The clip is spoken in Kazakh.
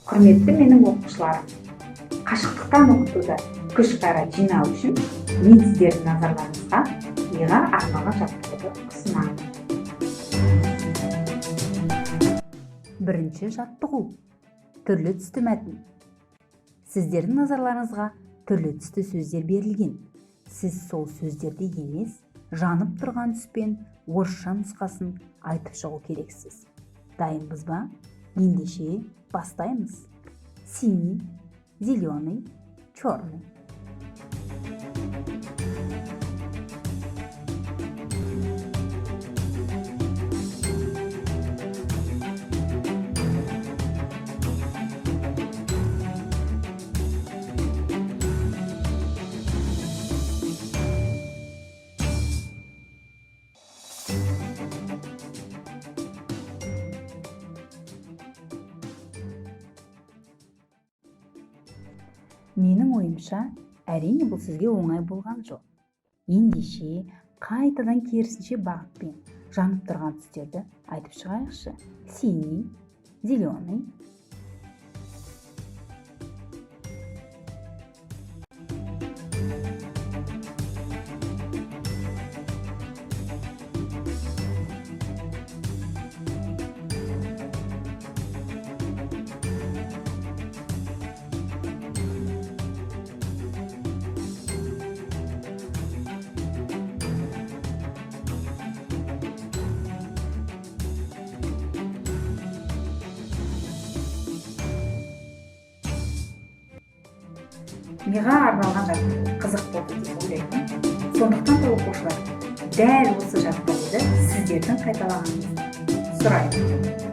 Құрметті менің оқушыларым, қашықтықтан оқытуда күш қайрат жинау үшін мен сіздердің назарларыңызға миға арналған жаттығуды ұсынамын. Бірінші жаттығу — түрлі түсті мәтін. Сіздердің назарларыңызға түрлі түсті сөздер берілген. Сіз сол сөздерді емес, жанып тұрған түспен орысша нұсқасын айтып шығу керексіз. Дайынбыз ба? Ендеше бастаймыз. Синий, зеленый, черный. Менің ойымша, әрине, бұл сізге оңай болған жоқ. Ендеше қайтадан керісінше бағытпен жанып тұрған түстерді айтып шығайықшы. Синий, зеленый. Миға арналған жаттығу қызық болды деп ойлаймын. Сондықтан да, оқушылар, дәл осы жаттығуды сіздердің қайталағаныңызды сұраймын.